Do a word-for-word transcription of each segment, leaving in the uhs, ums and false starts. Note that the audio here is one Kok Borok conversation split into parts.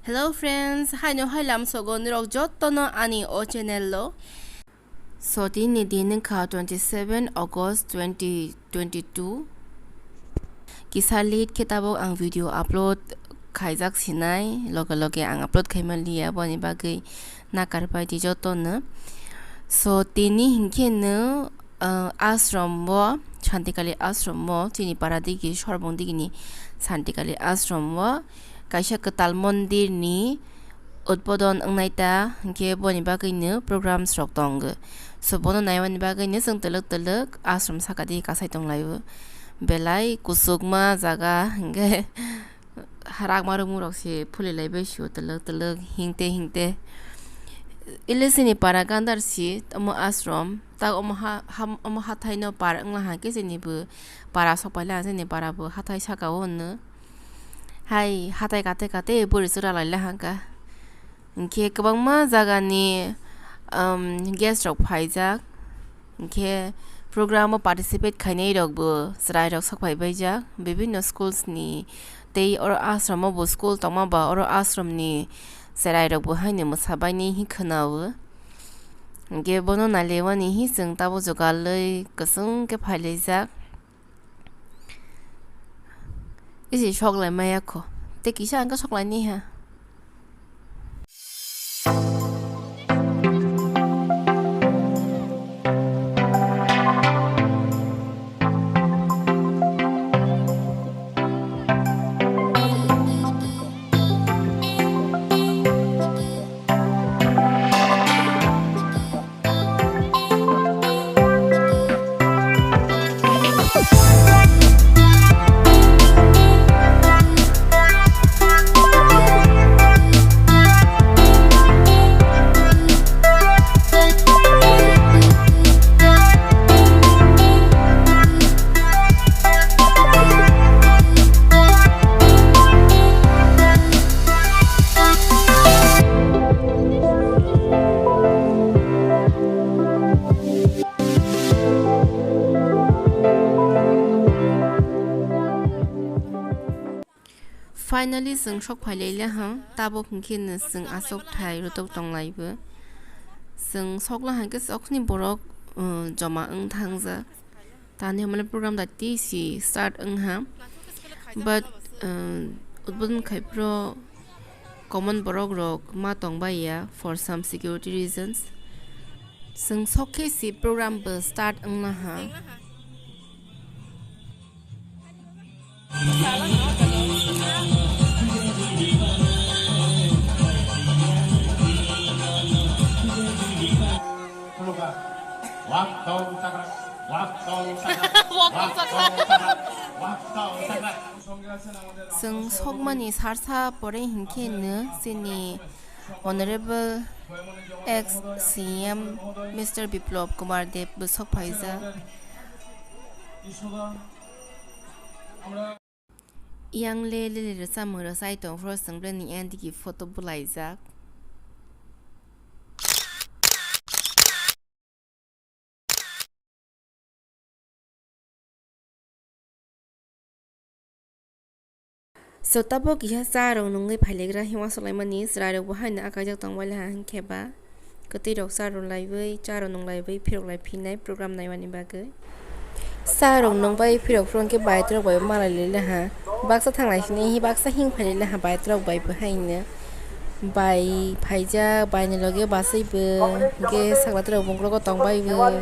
Hello friends, haino hai lamsogo norok jottono ani o channel o. So, tini din wngkha twenty seven August twenty twenty two. Kisa late khe tabuk ang video upload khaijak sinai, loge loge ang upload khaima liya, boni bagwi nakar pai di jotono. So, tini hinkhe no, ah, ashram o, Shantikali ashram o, chini para digi, Sorbong digini Shantikali ashram o kaisa kwtal mondir ni udbodon wngnai ta, hinkhe boni bagwino programs rok tongo. So, bono naimani bagwino chwng twlwk twlwk ashram saka di kasai tonglaio. Belai kuchukma jaga, hinkhe rakma rwngmung rok se phulilai bai sio twlwk twlwk, hingte hingte. Ilisini para gandar si omo ashram, tak omo ha-, ham-, omo hathai no par wngla ha khe chini bo para sok paila, chini para bo hathai saka o hwnwi. Hai hathai kate kate bwrwi chwra lailai hangkha. Hinkhe kwbangma jagani, um, guest rok phaijak. Hinkhe program o participate khainai rokbo chwrai rok sok phai baijak. Bibinno schools ni tei oro ashram o bo school tongma ba oro ashram ni chwrai rokbo haino mwsa bainai hin khwnao. Hinkhe bono nailaimani hin chwng tabuk jugalwi kwchwng khe phailaijak. Isi soklai maya kho. Tei kisa ang khe soklai ni ha. Finally, chwng sok phai lai le hang, tabuk hinkhe no chwng aswk thai rwtok tong lai bo. Chwng sok la hang khe chokni borok, uh, joma wng thang jak. Tani hamle program da twi si start wng ha. But, uh, udbodon khai phro common borok rok ma tong bai ya for some security reasons. Chwng sok khe si program bo start wng la ha. Chwng sokmani sarsa pore hinkhe no chini Honorable ex C M Mister Biplab Kumar Deb bo sok phaijak. Yang le lele rwchapmung rwchai tong phro chwng bini endigi photo bwlaijak. So, tabuk kisa cha rok nungwi phailegra hinkhe uansuk laimani chwrai rokbo haino akaijak tong bailaiha hinkhe ba kwtwi rok cha rw laiwi, cha rw nung laiwi phirok lai phinai program naimani bagwi. Cha rok nung bai phirok phuru hinkhe bike rok bai malai lailaha, baksa thanglai sini hi baksa hing phailaha bike rok bai bo haino bai phaijak, bai ni loge bachai bo hinkhe sakla rok bungkrogo tong bai bo.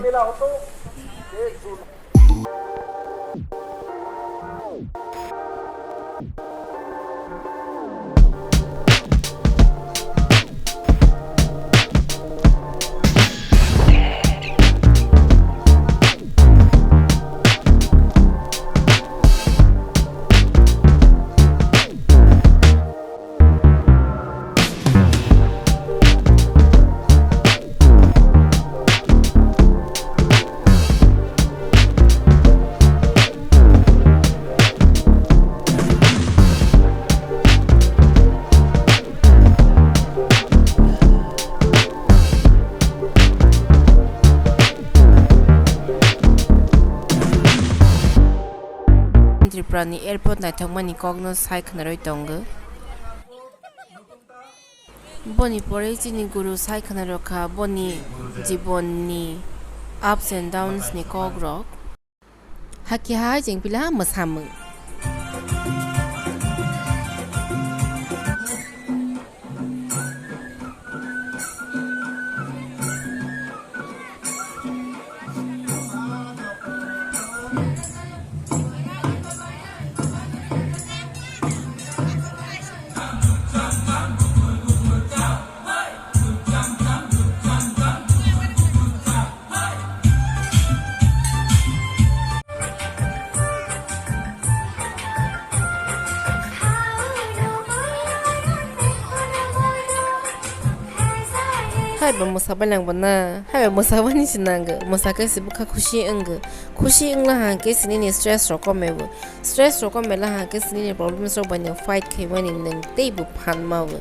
Tripura ni airport naithokmani kokno sai khwnarwi tongo. Boni pore chini guru sai khna rokha boni jibon ni ups and downs ni kok rok. Hakhe hai jeng pila mwsamung. Hai bo mwsabai nang bo na, hai bo mwsabani se nango, mwsakhe se bwkha khusi wngo, khusi wngla hangkhe se nini stress rok kome bo, stress rok kome la hangkhe se nini problems rok bai nwng fight khaimani nwng tei bo phan ma bo.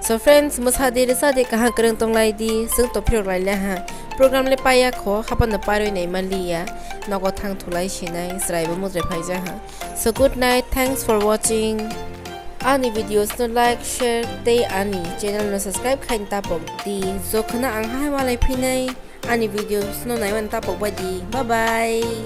So friends, mwsadi rwsadi kaham kwrwng tonglai di, chwng to phirok lai le ha. Program le paiya kho, haphano parwi naima liya, nogo thang thulai sinai, chwrai bo mujai phaijak ha. So good night, thanks for watching. Ani videos no like, share tei ani channel no subscribe khaina tapok di. So khwna ang hai malai phinai, ani videos no naimani tapok bai di. Bye bye.